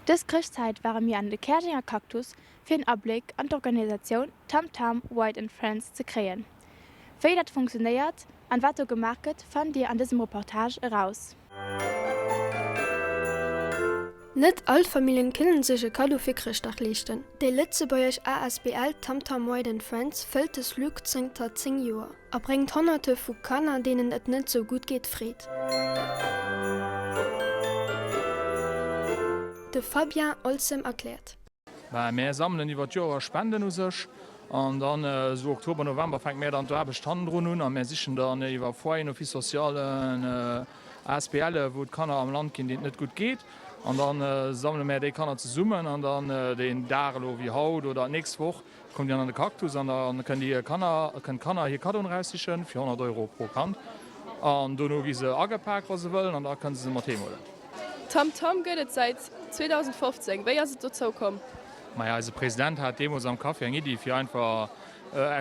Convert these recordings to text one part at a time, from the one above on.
Dës Chrëschtzäit ware mir an de Käerjenger Cactus fir en Abléck an d'Organisatioun Tam Tam White and Friends ze kréien. Wéi dat funktionéiert an wat do gemaach gëtt, fannt dir an dësem Reportage eraus. Net all Familljen kënnen sech e Kaddo fir Chrëschtdag leeschten. Déi lëtzebuergesch asbl Tam Tam White and Friends fëllt dës Lück zënter 10 Joer a bréngt Honnerte vu Kanner, deenen et net sou gutt geet, Freed. De Fabien Olsem erkläert. Mä mär sammelen iwwer d'Joer Spenden u sech an dann esou Oktober, November fänke mär dann d'Aarbecht hannendrun un a mär sichen dann iwwer Foyeren, Office socialen, ASBLe wou et Kanner am Land ginn, deenen et net gutt geet an da sammele mär déi Kanner zesummen an dann deen Dag elo wéi haut oder d'nächst Woch kommen déi dann an de Cactus an da kënnen déi Kanner, kënnen d'Kanner hir Kaddoen eraussichen fir 100 Euro pro Kand an dono gi se agepak wa se wëllen an da kënne se se mat heem huelen. Tam Tam gëtt et säit 2015. Wéi ass et dozou komm? Maja, eise President hat deemools am Café eng Iddi fir einfach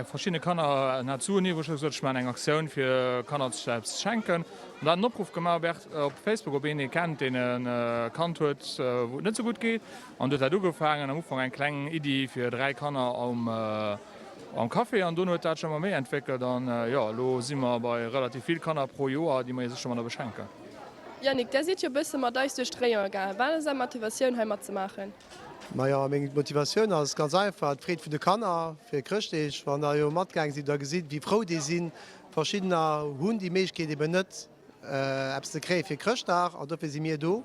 verschiddene Kanner, en hat Suen iwwreg, huet gesot, ech maachen eng Aktioun fir Kanner eppes ze schenken. An da hat en Opruff gemaach op Facebook, ob een ee kennt, deen e Kand huet, wou et net esou gutt geet. An du huet dat ugefaangen, am Ufank eng kleng Iddi fir 3 Kanner am Café an dono huet dat sech ëmmer méi entwéckelt an jo, elo si mer bei relativ vill Kanner pro Joer, déi mer sécher mat beschenken. Yannick, där sidd jo bësse mat eis duerch d'Rayonen gaangen. Wat ass är Motivatioun hei matzemaachen? Majo, meng Motivatioun ass ganz einfach, d'Freed vun de Kanner fir Chrëschtdeeg. Wann der jo matgaang sidd, da gesitt wéi frou déi sinn. Verschiddener hunn déi Méiglechkeet eben net eppes ze kréie fir Chrëschtdag an dofir si mir do.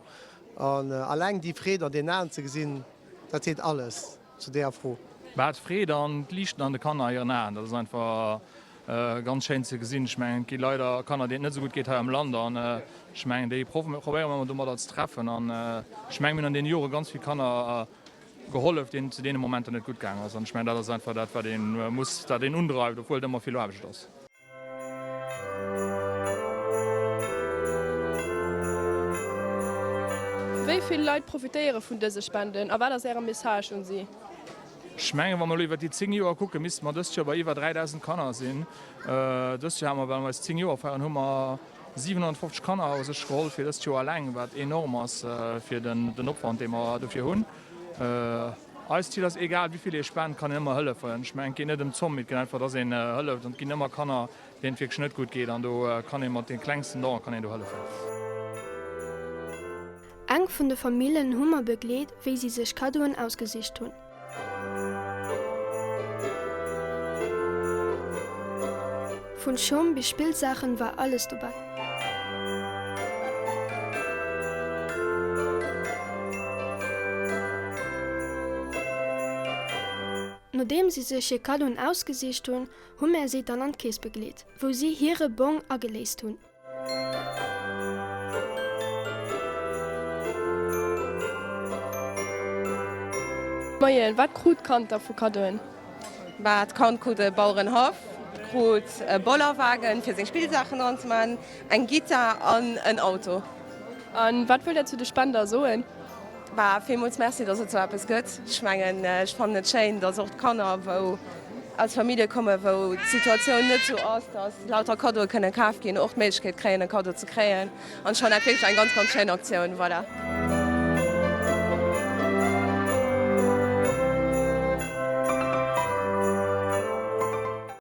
An alleng déi Freed an den Aen ze gesinn, dat seet alles zu deeër Fro. Mä d'Freed an d'Liichten an de Kanner hiren Aen, dat ass einfach ganz schéin ze gesinn. Ech mengen, et gi leider Kanner, deenen et net esou gutt geet hei am Land an ech mengen, déi probéiere mer domadder ze treffen. An ech mengen, mir hunn an deene Jore ganz vill Kanner gehollef, deenen et zu deene Momenter net gutt gaangen ass. An ech mengen, dat ass einfach dat, wat ee muss, dat een undreift, obwuel et ëmmer vill Aarbecht ass. Wéi vill Leit profitéiere vun dëse Spenden a wat ass Äre Message un si? Ech mengen, wa mer elo iwwer déi 10 Joer kucken, misste mer dëst Joer bei iwwer 3.000 Kanner sinn. Dëst Joer hate mer, well mer eis 10 Joer feieren, hu mer 750 Kanner u sech geholl fir dëst Joer eleng, wat enorm ass fir den Opwand, dee mer dofir hunn. Eist Zil ass, egal wéi vill ee spent, kann een ëmmer hëllefen. Ech mengen, et geet net ëm d'Zomm, mee et geet einfach, dass een hëlleft. An et ginn ëmmer Kanner, deenen et wierklech net gutt geet an do kann ee mat de klengsten Donen kann een do hëllefen. Eng vun de Famillen hu mer begleet, wéi si sech Kaddoen ausgesicht hunn. Vun Schong bis Spillsaachen war alles dobäi. Nodeem si sech hir Kaddoen ausgesicht hunn, hu mär si dann an d'Keess begleet, wou si hire Bong ageléist hunn. Moien, wat krut d'Kand da vu Kaddoen? Bah, d'Kand krut e Bauerenhaff, krut e Bollerwagen fir seng Spillsaachen dran ze man, eng Gittar an en Auto. An wat wëllt der zu de Spender soen? Bah, villmools Merci, dass et sou eppes gëtt. Ech mengen, ech fannen et schéin, dass och d'Kanner, wou aus Famillje kommen, wou d'Situatioun net sou ass, dass lauter Kaddoe kënnen kaf ginn, och d'Méiglechkeet kréien, e Kaddo ze kréien. An ech fannen dat wierklech eng ganz, ganz schéin Aktioun. Voilà.